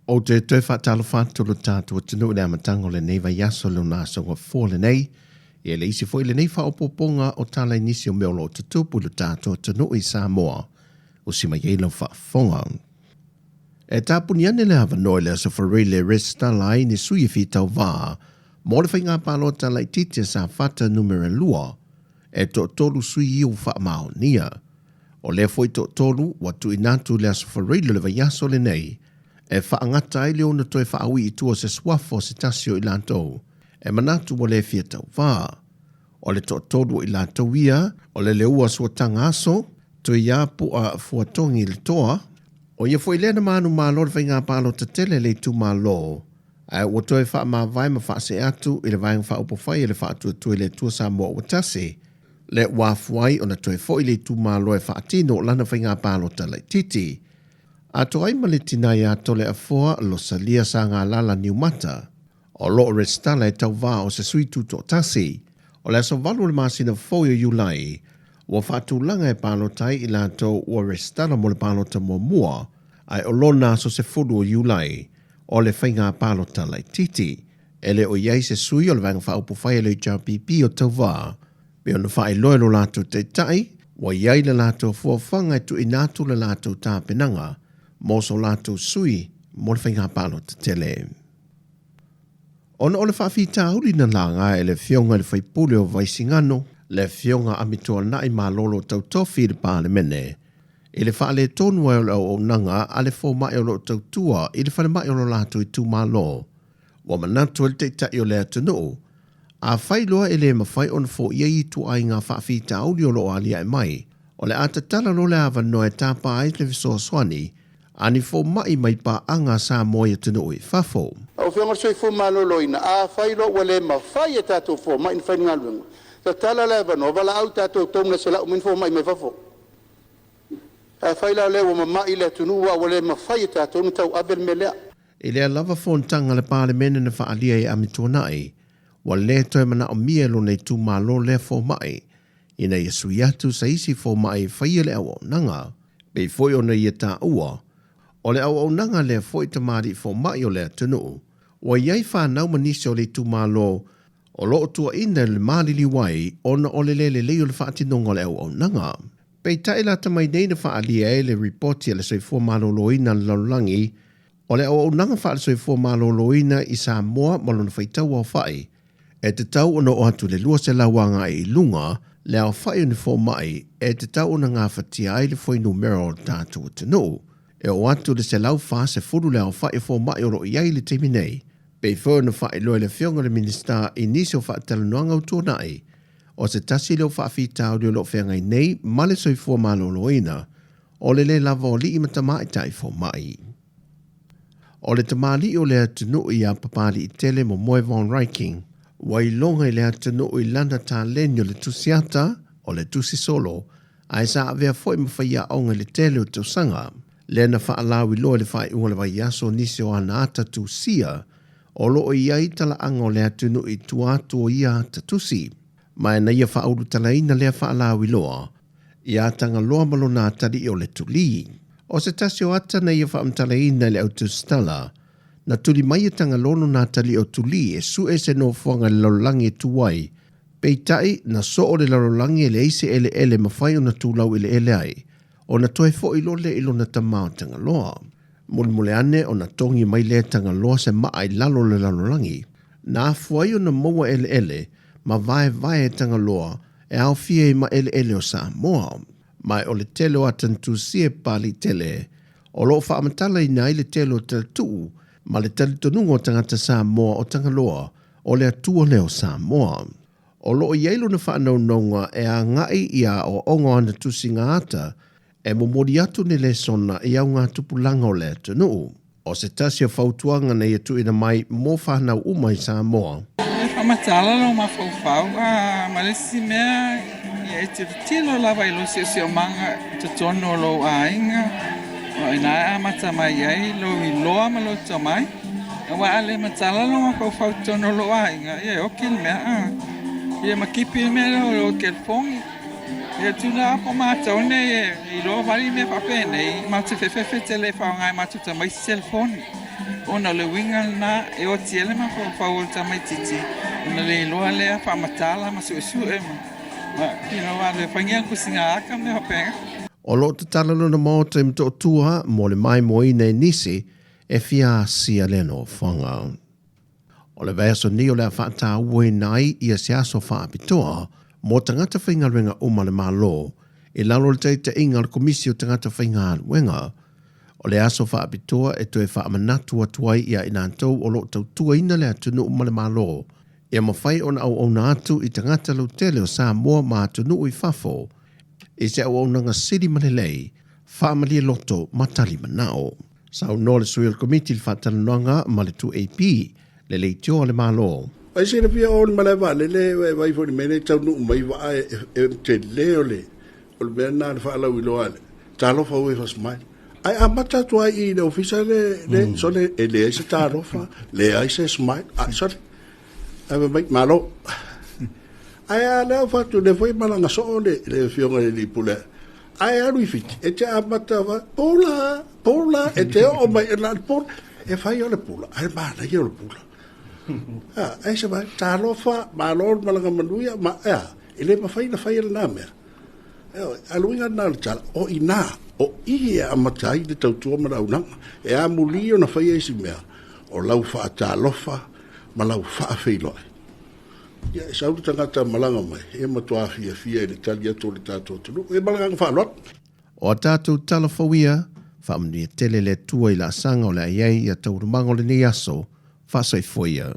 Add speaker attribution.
Speaker 1: Ou te toe faatalofa atu lo tatou atunuu i le amataga o lenei vaiaso lona aso Gafua lenei, ia le isi foi lenei faaopoopoga o tala i nisi o mea o lo o tutupu i lo tatou atunuu i Samoa, usi mai ai lau faafofoga. E tapuni ane le avanoa i le aso Faraile e resitala ai ni sui e fia tauva mo le faiga palota laitiiti a Safata Numera 2, e toatolu sui ia ua faamaonia. O lea foi toatolu ua tuuina atu i le aso Faraile o le vaiaso lenei e faagata ai le ono toe faaui i tua o se suafa o se tasi o i latou e manatu ua le fia tauva. O le toatolu o i latou ia, o le Leua Suataga Aso, Tuiapu'a Fuatogi Letoa, o ia foi lea na manumalo i le faiga palota tele a le itumalo, ae ua toe faamavae ma faasee atu i le Vaega Faaupufai a le Faatuatua i le Atua Samoa Ua Tasi, lea ua afua ai ona toe foi le itumalo e faatino lana faiga palota laitiiti. Atoa ai ma le tina ia Toleafoa Losalia Sagalala Niumata, o lo o resitala e tauva o se sui tutoatasi. O le aso 8 o le masina fou o Iulai, ua faatulaga e palota ai i latou ua resitala mo le palota muamua, ae o lona aso 10 o Iulai, o le faiga palota laitiiti. E le o i ai se sui o le Vaega Faaupufai a le HRPP o tauva, pei ona faailoa e lo latou taitai, ua i ai le latou fuafuaga e tuuina atu le latou tapenaga mo so latou sui mo le faiga palota tele. Ona o le faafitauli na laga e le Afioga i le sui usufono o Vaisigano, le Afioga Amituanai Malolo Tautofi i le Palemene, i le faaletonu ai o le auaunaga a le fomai o lo o tautua i le falemai o lo latou itumalo, ua manatu ai le Taitai o le atunuu, afai loa e le mafai ona foia ia ituaiga faafitauli o lo o aliae mai, o le a tatala loa le avanoa e tapa ai le fesoasoani a ni fomai mai paaga a Samoa i atunuu i fafo.
Speaker 2: Lau Afioga i le Soifua Maloloina, afai loa ua le mafai e tatou fomai ona fai le galuega, tatala le avanoa, valaau i tatou donors e lau mai ni fomai mai fafo. Afai la o lea ua mamai le atunuu ae ua le mafai e tatou ona tauave le mea lea.
Speaker 1: I lea lava fonotaga a le Palemene na faaalia e Amituanai, ua le toe manaomia e lona itumalo lea fomai ina ia sui atu sa isi fomai e faia le auaunaga. Pei foi ona ia taua, o le auaunaga lea foi tamalii fomai o le atunuu, ua i ai fanau ma nisi o le itumalo o lo o tuuaina i le maliliu ai ona o le le lelei o le faatinoga o le auaunaga. Peitai lata mai nei na faaalia ai le ripoti a le Soifua Maloloina a le Lalolagi, o le auaunaga faale-soifua maloloina i Samoa ma lona faitau aofai, e tatau ona oo atu i le 200 agai i luga le aofai o ni fomai e tatau ona gafatia ai le fuainumera o le tatou atunuu. E oo atu i le 140 le aofai o fomai o lo o i ai i le taimi nei, pei foi ona faailoa e le Afioga i le Minisita i nisi o faatalanoaga ua tuanai, o se tasi lea o faafitauli o lo o feagai nei ma le soifua maloloina, o le le lava o alii ma tamaitai fomai. O le tamalii o le atunuu ia Papaliitele Momoe Von Ryking, ua iloga i le atunuu i lana taleni o le tusiata, o le tusi solo, ae sa avea foi ma faiaoga i le tele o tausaga. Lea na faalauiloa i le faaiuga o le vaiaso nisi o ana ata tusia o lo o i ai talaaga o le atunuu i tua atu o ia ata tusi. Ma na ia faaulutalaina lea faalauiloa ia Tagaloa ma lona atalii o le Tulī. O se tasi o ata na ia faamatalaina i le autusitala, na tuli mai e Tagaloa lona atalii o Tulī e sue se nofoaga i le lalolagi e tu ai, peitai, na soo le lalolagi e leai se eleele e mafai ona tulau eleele ai, ona toe foi loa lea i lona tama o Tagaloa. Mulimuli ane ona togi mai lea e Tagaloa se maa i lalo o le lalolagi, na afua ai ona maua eleele ma vaevae e Tagaloa e aofia ai ma eleele o Samoa. Ma o le tele o ata na tusia e Papaliitele, o lo o faamatalaina ai le tele o talatuu ma le talitonuga o tagata Samoa o Tagaloa o le Atua lea o Samoa. O lo o i ai lona faanaunauga e agai i aoaoga o ana tusiga ata e momoli atu ni lesona i augatupulaga o le atunuu. O se tasi o fautuaga na ia tuuina mai mo fanau uma i Samoa.
Speaker 3: E faamatala lou mafaufau ma le isi mea, ia e tilotilo lava i lou siosiomaga i totonu o lou aiga, o i ina e amata mai ai lou iloa ma lou tomai. Aua a le matala lou mafaufau i totonu o lou aiga, ia e oki le mea, ia ma kipi le mea lea o lou telefoni. Ia tuna po matou nei e iloa vali mea faapenei, matou te fefefe tele e faaaoga e matou tamaiti telefoni. Ona o le uiga lena e oti ai le mafaufau o le tamaitiiti ona le iloa lea faamatala ma suesue ma, ma you know, alu e faingia le tusiga aka ma mea faapena.
Speaker 1: O lo o tatala lona maota i Motootua mo le maimoaina e nisi e fia asia lea nofoaga. O le vaiaso nei o le a faatauaina ai ia se aso faapitoa mo tagata faigaluega uma a le Malo i lalo o le taitaiga a le Komisi o Tagata Faigaluega. O le aso faapitoa e toe faamanatu atu ai i a i latou o lo o tautuaina le atunuu ma le Malo ia mafai ona auauna atu i tagata lautele o Samoa ma atunuu i fafo i se auaunaga sili ma lelei, faamalie loto ma tali manao. Saunoa le sui o le Komiti i le faatalanoaga ma le 2AP, le leitioa a le Malo.
Speaker 4: Ai silafia o le malae vaalele e vaai foi i le mea lea e taunuu mai vaa e tele o le o le mea lena le faalauiloa a le talofa wave a smile. Ae amata atu ai i le ofisa le le sole e leai se talofa, leai se smile, a sole ae fai mai malo. Ae a lea ua fatu lea foi malaga soo le le afioga i le alii pule ae alu i Fiti e te amata fa pula pula e te oo mai e na le pula e fai o le pula ae manaia o le pula. A ai se vai talofa malo le malaga manuia ma ea e le mafai na fai e lena mea. A le uiga lena o le tala, o i ina, o i e amata ai le tautua ma le auaunaga. E amuli ona faia isi mea, o lau faatalofa ma lau faafeiloai. Ia, e sau le tagata malaga mai, e matua fiafia i le tali atu o le tatou atunuu. Ia ma le agaga faaaloalo.
Speaker 1: O a tatou tala fou ia, faamanuia tele le Atua i laasaga o le a i ai ia taualumaga o lenei aso, faasoifua ia.